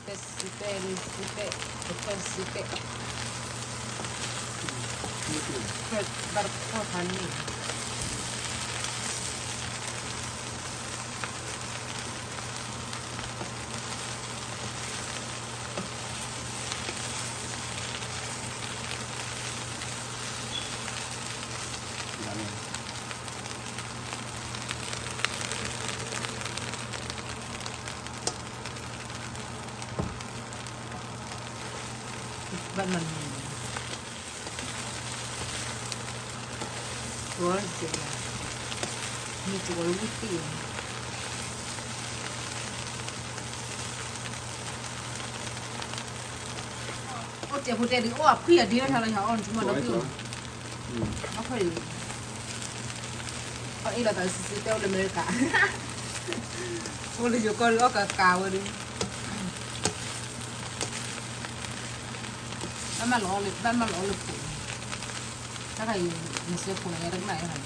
ပဲစံပဲလံစံပဲ, ပဖဲစံပဲ, ဘၣ်တခီၣ်ဖးန့ၣ်, ဘၣ်မနုၤ, ဝဲ, မ့ၢ်တဝီလၢဝံသ့ၣ်, အိၣ်တဲာ်ဖိတဲာ်ဒ် အိၣ်အဖှံအဒ့ထါလီၤ ယၤအီၣ်နထူမီၢ်ဒီပုၢ်, အီၣ်ခီၣ်အံၤ, အီၣ်အ့ၣ်လိာ်သးစံစံတဲအိၣ်လၢအမဲရကၤ, အိၣ်လၢယိၤကီၢ်ဒ်အီၣ်ကကးဝဲဒၣ်, ဘၣ်မၤလီၤအီၣ်လၢ, ဘၣ်မၤလီၤအီၣ်လၢဖိန့ၣ်, တၢ်ခါအံၤ, နစဲဖိန့ၣ် ယတကနၣ်ယဲၢ်